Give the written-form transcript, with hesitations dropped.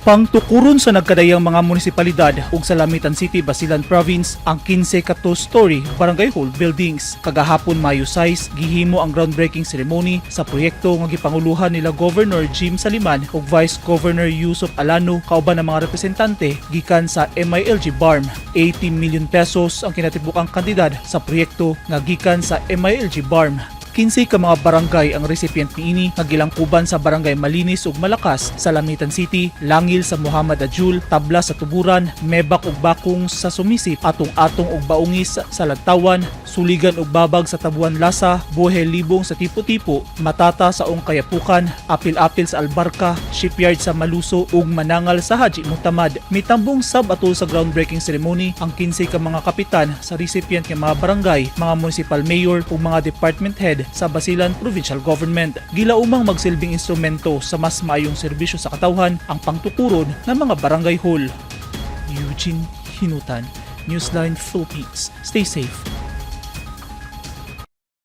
Pangtukuron sa nagkadayang mga munisipalidad ug sa Lamitan City, Basilan Province ang 15 ka two-story barangay hall buildings. Kagahapon, Mayo 6, gihimo ang groundbreaking ceremony sa proyekto nga gipanguluhan nila Governor Jim Saliman ug Vice Governor Yusuf Alano kauban ng mga representante gikan sa MILG BARMM. 80 million pesos ang kinatibukang kantidad sa proyekto nga gikan sa MILG BARMM. 15 ka mga barangay ang recipient niini nga gilangkuban sa Barangay Malinis ug Malakas sa Lamitan City, Langil sa Muhammad Ajul, Tabla sa Tuburan, Mebak ug Bakong sa Sumisip, Atong-atong ug Baungis sa Lantawan, Suligan ug Babag sa Tabuan Lasa, Buhe Libong sa Tipo-Tipo, Matata sa Ongkayapukan, Apil-Apil sa Albarka, Shipyard sa Maluso ug Manangal sa Haji Mutamad. Mitambong sab atol sa groundbreaking ceremony ang 15 ka mga kapitan sa recipient nga mga barangay, mga municipal mayor ug mga department head sa Basilan Provincial Government. Gilaumang magsilbing instrumento sa mas maayong serbisyo sa katawhan ang pangtukuron ng mga barangay hall. Eugene Hinutan, Newsline Philippines. Stay safe.